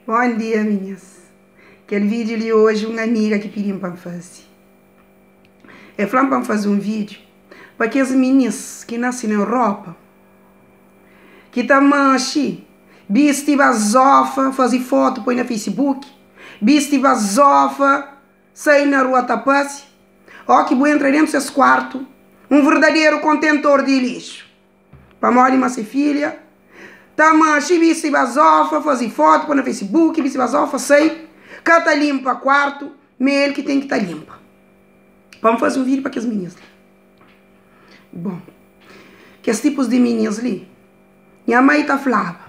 Bom dia minhas. Kel vídeo li hoje un amiga ki pidi-m pa N faze. El fla-m pa N faze un vídeo pa kes minis ki nase na Europa ki ta manxe, bisti bazofa, faze foto poi na Facebook, bisti bazofa, sai na rua ta pase, ó ki bu entra dentu ses kuartu, un verdaderu kontentor di lixu. Pamodi ma se filha ta manxe bisti bazofa, faze foto, poi na Facebook, bisti bazofa, sai, ka ta limpa kuartu, ma el ki ten ki ta limpa. Pa N faze un vídeo pa kes minis li. Bon, kes tipus di minis li, nha mai ta flaba,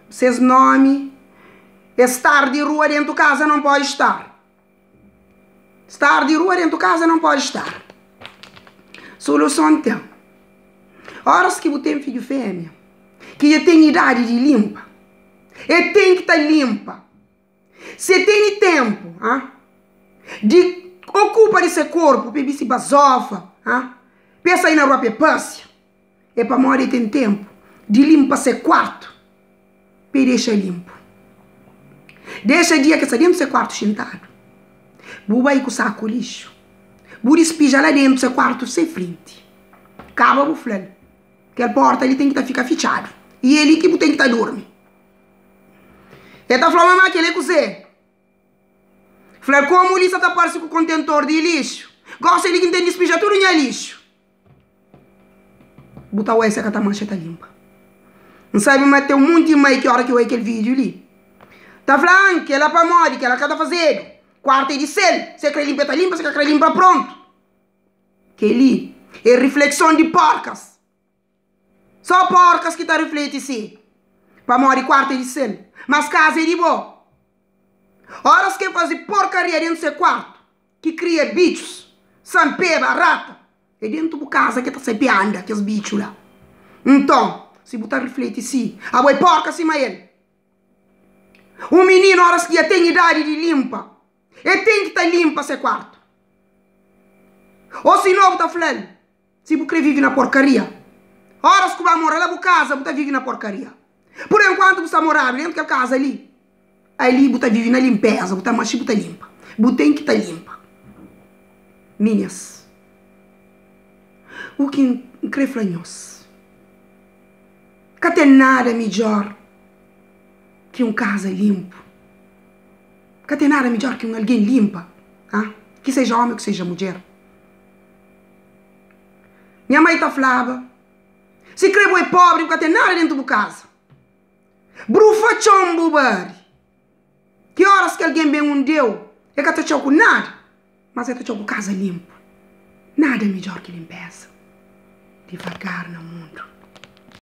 ses nomi é star di rua dentu kaza não pode estar. Star di rua dentu kaza não pode estar. Soluson ten. Óras ki bu ten fidju fémia ki dja ten idadi di linpa, el ten ki ta linpa. Si el tene ténpu di okupa di se korpu pa el bisti bazófa, pa el sai na rua pa el pâsia, é pamodi el ten ténpu di linpa se kuartu pa el dexa linpu. Dexa dia ki el sta déntu se kuartu xintadu, bu bai ku saku lixu, bu dispija la déntu se kuartu se frenti. Kaba bu fla-l, Kel pórta li ten ki ta fika fitxadu i é li ki bu ten ki ta durmi. El ta fla, Mamá, kel-li é kuzê? Fla-l, Komu li sa ta parse ku kontentor di lixu. Gósi é li ki N ten di spija tudu nha lixu. Bu ta oia se ka ta manxa, ta linpa. N sabe ma ten munti mai ki óra ki oia kel vídiu li, ta fla, An, kel-la pamodi? Kel-la ka ta fazedu. Kuartu é di sel. Se krê linpa, el ta linpa. Se ka krê linpa, prontu. Kel-li é riflekson di pórkas. Só porcas ki ta rifleti si. Pamodi kuartu é di sel, mas kaza é di bo. Oras ki el faze porkaria dentu se kuartu, ki kria bitxus, sanpé, barata, é dentu bu kaza ki el ta sai pe anda kes bitxu la. Nton, si bu ta rifleti si, abo é porka sima el. Un mininu oras ki dja ten idadi di limpa, el ten ki ta limpa se kuartu. Ô si no bu ta fla-l. Si bu kre vive na porkaria, oras ku ba mora la bu kaza bu ta vive na porkaria. Pur enkuantu bu sta moradu dentu kel kaza li, ali bu ta vive na limpeza, bu ta maxi bu ta limpa. Bu ten ki ta limpa. Minhas, u ki N kre fla nhos, ka ten nada midjor ki un kaza limpu, ka ten nada midjor ki un algen limpa, ha, ki seja omi ki seja mudjer. Nha mai ta flaba, Si kre bo é pobri bu ka ten nada dentu bu kaza. Brufa txon bu bari. Ki oras ki algen ben un-deu, e ka ta txau ku nada, mas e ta txau ku kaza linpu. Nada midjor ki linpeza. Divagar na mundu.